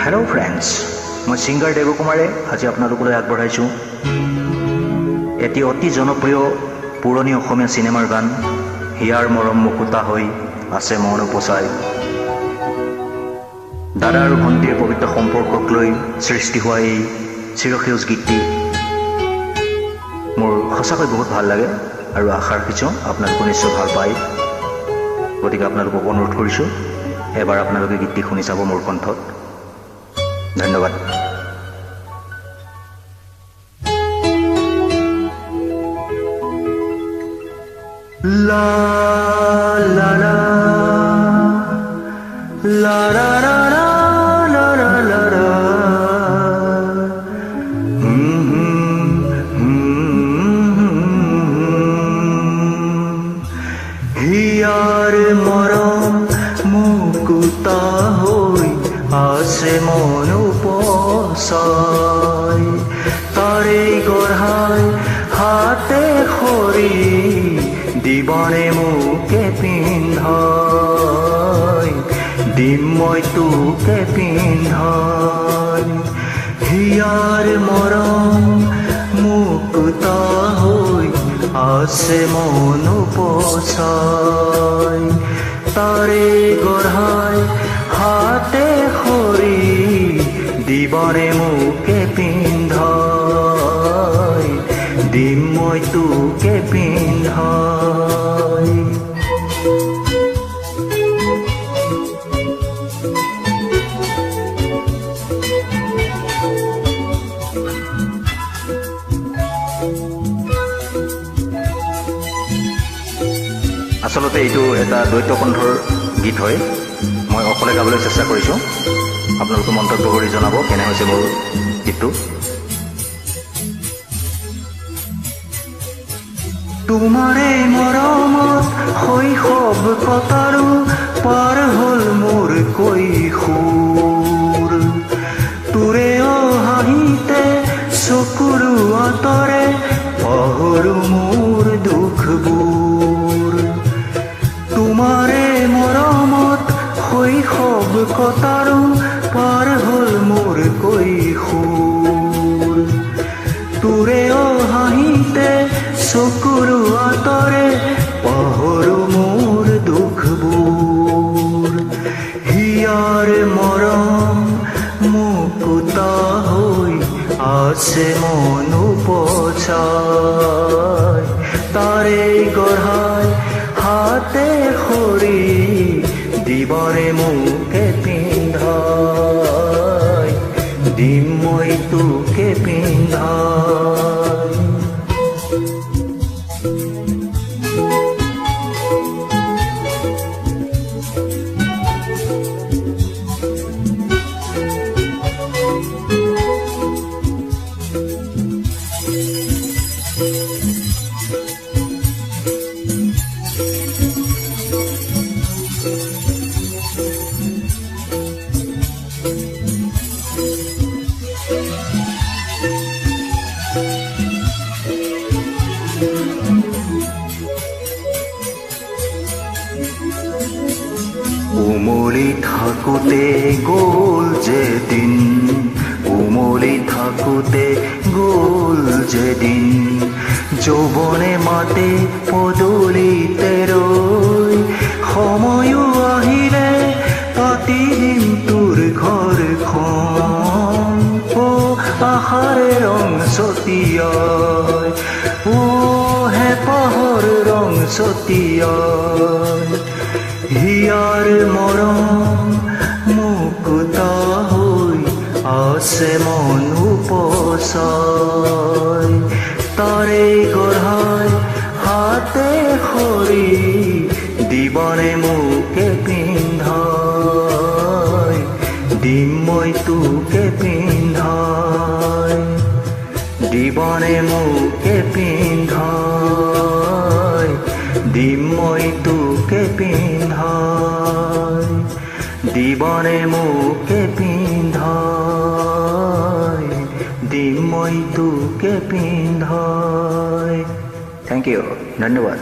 Hello' friends, মই singer দেৱকুমাৰে আজি আপোনালোকলৈ আগবঢ়াইছোঁ এটি অতি জনপ্ৰিয় পুৰণি অসমীয়া চিনেমাৰ গান হিয়াৰ মৰম মুকুতা হৈ আছে মন উপচাই। দাদা আৰু ভণ্টিৰ পবিত্ৰ সম্পৰ্কক লৈ সৃষ্টি হোৱা এই চিৰসেউজ গীতটি মোৰ সঁচাকৈ বহুত ভাল লাগে আৰু আশা ৰাখিছোঁ আপোনালোকে নিশ্চয় ভাল পায়। গতিকে আপোনালোকক অনুৰোধ কৰিছোঁ এবাৰ আপোনালোকে গীতটি শুনি চাব মোৰ কণ্ঠত। ধন্যবাদ। লা লা লা লা লা লা লা লা লা লা। হিয়াৰ মৰম মুকুতা হৈ আছে মন উপচাই, তাৰে গঢ়াই হাতে খৰি দিবনে মোকে পিন্ধাই, দিম মই তোকে পিন্ধাই। হিয়াৰ মৰম মুকুতা হৈ আছে মন উপচাই, তাৰে গঢ়াই হাতে খৰি দিবনে মোকে পিন্ধাই, দিম মই তোকে পিন্ধাই। আচলতে এইটো এটা দ্বৈত কণ্ঠৰ গীত হয়, মই অকলে গাবলৈ চেষ্টা কৰিছোঁ। আপোনালোকে মন্তব্য কৰি জনাব কেনে হৈছে মোৰ গীতটো। তোমাৰে মৰমত শৈশৱ কটাৰো পাৰ হ'ল মোৰ কৈশোৰ, তোৰে হাঁহিতে চকুৰ আঁতৰে পাহৰো মোৰ দুখবোৰ। তোমাৰে মৰমত শৈশৱ কটাৰো পাৰ হ'ল মোৰ কৈশোৰ, তোৰে হাঁহিতে চকুৰ আঁতৰে পাহৰো মোৰ দুখবোৰ। হিয়াৰ মৰম মুকুতা হৈ আছে মন উপচাই, তাৰে গঢ়াই হাতে খৰি দিবনে মোকে পিন্ধাই, দিম মই তোকে পিন্ধাই। উমলি থাকোতে গ'ল যেদিন, উমলি থাকোতে গ'ল যেদিন, যৌৱনে মাতে পদূলিতে ৰৈ, সময়ো আহিলে পাতি দিম তোৰ ঘৰখন। অ আশাৰে ৰং ছটিয়াই, অ হেঁপাহৰ ৰং ছটিয়াই, হিয়াৰ মৰম মুকুতা হৈ আছে মন উপচাই, তাৰে গঢ়াই হাতে খৰি দিবনে মোকে পিন্ধাই, দিম মই তোকে পিন্ধাই, দিবনে মোকে পিন্ধাই, দিম মই তোকে পিন্ধাই, দিবনে মোকে পিন্ধাই, দিম মই তোকে পিন্ধাই। Thank you, ধন্যবাদ।